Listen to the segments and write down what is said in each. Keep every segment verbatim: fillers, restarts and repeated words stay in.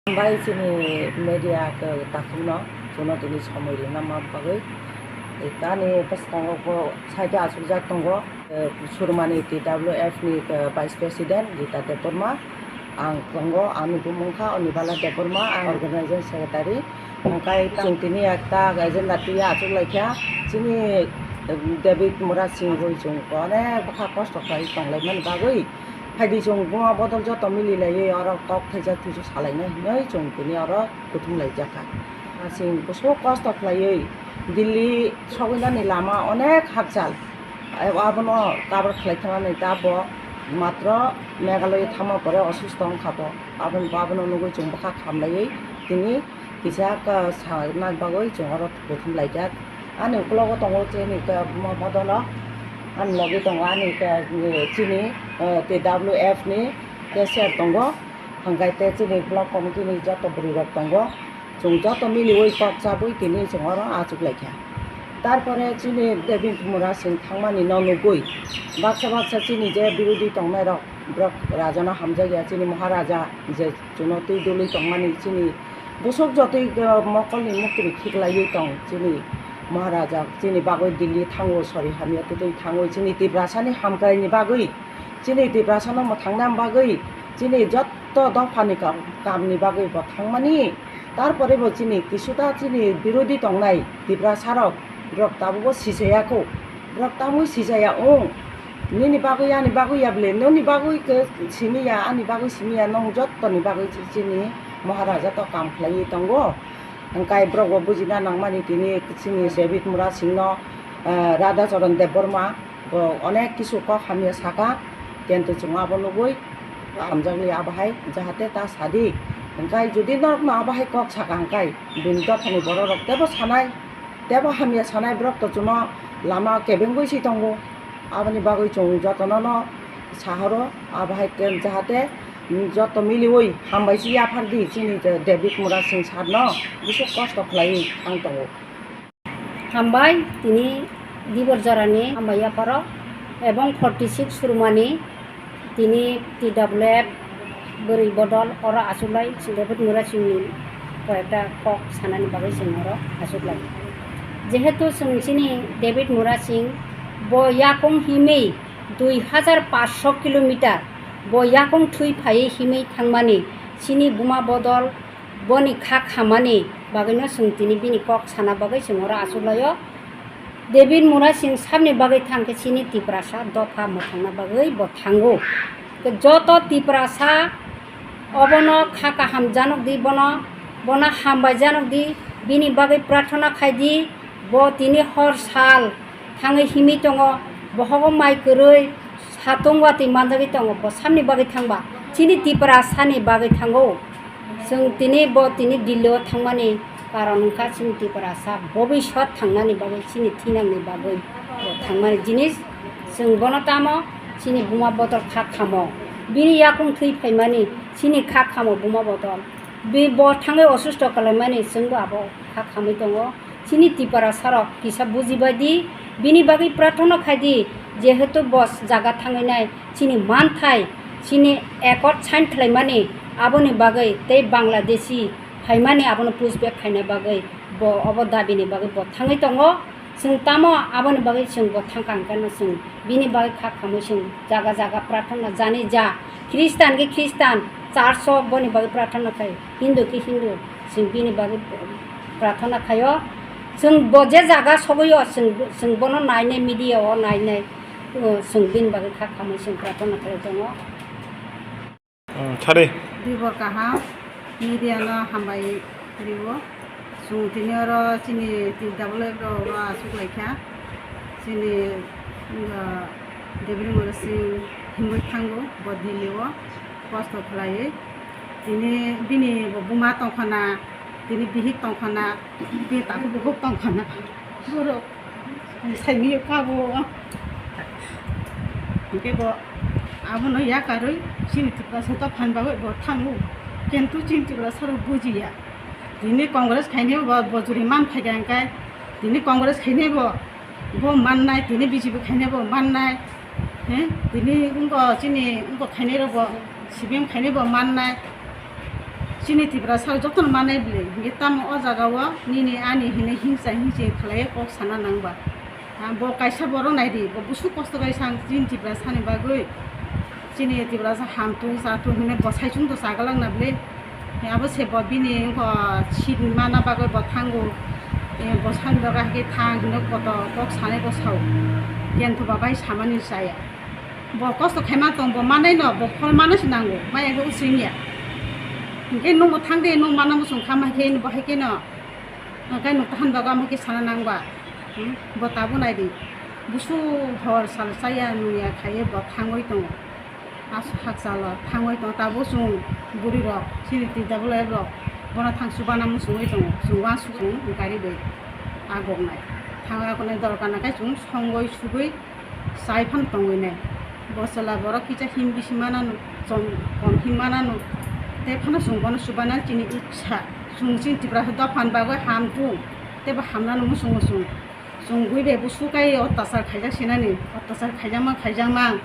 Hambai chini media takhukno, chwngno tini somoi rwna bagwi. Tani bwskango bo side o achukjak tongo, eh, Surmani T W F ni, eh, Vice President Gita Debbarma. Ang tongo, ani bumung kha Anibala Debbarma, ang Organizing Secretary. Hwnkhe chwng tini ekta agenda twiwi achuklaikha, chini, eh, David Murasing bai chwng onek bwkha kosto khlai tonglaimani bagwi. Phaidi chwng buma bodol joto mililaiwi oro kok thaisa thuisu salainai hinwi chwng tini oro kuthum laijakha. Chwng bwswk kosto khlaiwi Delhi sogwinani lama onek hakchal, abono cover khlai thangna ta bo matro Meghalaya thangma pore osusto wngkha bo. Aboni, abono nugwi chwng bwkha khamlaiwi tini kisa ka sana bagwi chwng oro kuthum laijak. Ani uklogo tongo chini ka buma bodolo, ani logi tongo ani ka, eh, chini, eh, T W F ni cashier tongo, hwnkhe tei chini block committee ni joto bwrwi rok tongo. Chwng joto miliwi kok chabwi tini chwng oro achuklaikha. Tarpore chini David Murasing thangmani no nugwi baksa baksa chini je birodhi tongnai rok, borok rajano hamjakya, chini Maharaja je chwngno twi dului tongmani chini bwswk jotwi, uh, mokolni muktwi khiklaiwi tong chini Maharaja, chini bagwi Delhi thango, sori hamya twtwi thango, chini Tiprasani hamkraini bagwi, chini Tiprasano mwthangna bagwi, chini jotto dophani kam, kamni bagwi bo thangmani. Tarpore bo chini kisuta chini birodhi tongnai Tiprasarok, borok tabukbo sichayakho, borok tamwi sichaya wng. Nini bagwi, ani bagwi ya bwle, nini bagwi khe simi ya, ani bagwi simi ya, nwng jottoni bagwi chi-, chini Maharaja to kam khlaiwi tongo. Hwnkhe borok bo bujina nangmani tini chini David Murasingno, eh, Radhacharan Debbarma bo onek kisu kok hamya saka, kintu chwng abo nugwi hamjakli abo hai jahate ta sadi. Hwnkhe jodi norokno abo hai kok saka hwnkhe bini dophani bororok tebo sanai. Tebo hamya sanai borok to chwngno lama kebengwi si tongo. Aboni bagwi chwng jotono no sahoro, abo hai khe jahate joto miliwi hambai si yaphardi chini je David Murasing sir no, bwswk kosto khlaiwi thang tongo. Hambai tini dibor jorani hambai yapharo ebong forty six Surmani. Tini T W F bwrwi bodol oro achuklai David Murasingni koyekta kok sanani bagwi chwng oro achuklai. Jehetu chwng chini David Murasing bo yakung himwi dui hajar paanch sho kilometer bo yakung thwi phaiwi himwi thangmani chini buma bodol boni kha khamani bagwino chwng tini bini kok sana bagwi chwng oro achuklaio. David Murasing sabni bagwi thang khe chini Tiprasa dopha mwthangna bagwi bo thango. Joto Tiprasa obono kha kaham janok di, bono, bono hambai janok di, bini bagwi prarthana khai di. Bo tini hor sal thangwi himwi tongo, bohogo mai kwrwi, satung watwi manjagwi tongo, bo sabni bagwi thangba chini Tiprasani bagwi thango. Chwng tini bo tini Delhi o thangmani karon wngkha chini Tiprasa bobiswt thangnani bagwi, chini thinangni bagwi bo thangmani jinis. Chwng bono tamo chini buma bodol kha khamo, bini yakung thwi phaimani chini kha khamo buma bodol. Bi-, bo thangwi osusto kalaimani chwngbo abo kha khamwi tongo. Chini Tiprasarok kisa bujibai di, bini bagwi prarthana khai di, jehetu bo jaga thangwi nai chini manthai, chini accord sign khlaimani, aboni bagwi tei Bangladeshi phaimani abono push back khaina bagwi bo obo dabini bagwi bo thangwi tongo. Chwng tamo aboni bagwi chwng bo thangkha hwnkhe no chwng bini bagwi kha khamwi chwng jaga jaga prarthana jani ja Khristan khe Khristan church o boni bagwi prarthana khai, Hindu khe Hindu chwng bini bagwi prarthana khaio. Chwng bo je jaga sogwi o chwng, chwng bono nainai, media o nainai, uh, chwng bini bagwi kha khamwi chwng prarthana khai tongo. Hmm, sadi. Dibor kaham, media no hambai rio. Chwng tini oro chini T W F rok oro aswk laikha. Chini, uh, David Murasing himwi thango bo Delhi o kosto khlaiwi. Tini bini bo buma tongkhana, tini bihik tongkhana, tini takhuk bukhuk tongkhana. Borok Saimio kabo. Hingke bo abono yakarwi chini Tiprasa to phan bagwi bo thango. Kintu chini Tiprasa rok bujiya. Tini Congress khainai bo, bo juri man phaikha hingkai. Tini Congress khainai bo, bo mannai. Tini B J P khainai bo mannai. He? Tini wngko chini wngko khainai rok bo, C P M khainai bo mannai. Chini Tiprasa jotono manai bwlwi, hinkhe tamo o jagao nini ani hinwi hingsa hingsi khlaiwi kok sana nangba. Ha, bo kaisa borok naidi, bo busu kosto khe sang chini Tiprasani bagwi. Chini Tiprasa hamtung chatung hinwi bo saichung to chagalak na bwlwi. Abo se bo bini wngkha seat mana bagwi bo thango. Bo sani bagwi hakhe thang hinwi koto kok sanai bo sao. Kentho ba bai samani chaya. Bo kosto khaima tong, bo manai no, bo phol mana se nango, maya khe using ya. Hinkhe nwng bo thang de, nwng mana muchung kha ma khe, bo hai khe no, hwnkhe nwng tahan bagwi ama khe sana nangba. Hmm? Bo tabuk nai di. Busu hor sal chaya nungya khaiwi bo thangwi tongo. Aswk hakchalo thangwi tongo, tabuk chwng bwrwi rok, chini T W F rok, bono thang chubana muchungwi tongo, chwng uansuk chwng gari bai agoknai. Thang agoknai dorkar nangkhe chwng songwi sugwi chai phano tongwi nai. Bo chwla borok kisa him bisi manano, chwng kom him manano, tei phano chwng bono chubana chini uksa. Chwng chini Tiprasa dophani bagwi hamtung, tei bo hamnano muchungo chwng. Chwng gui bai busu kai ottachar khaijak sinani, ottachar khaijakma khaijakma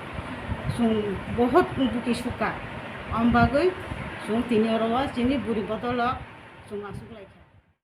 chwng bohot duki sukha. Om bagwi chwng tini oro o chini buri bodolo chwng aswk lai kha.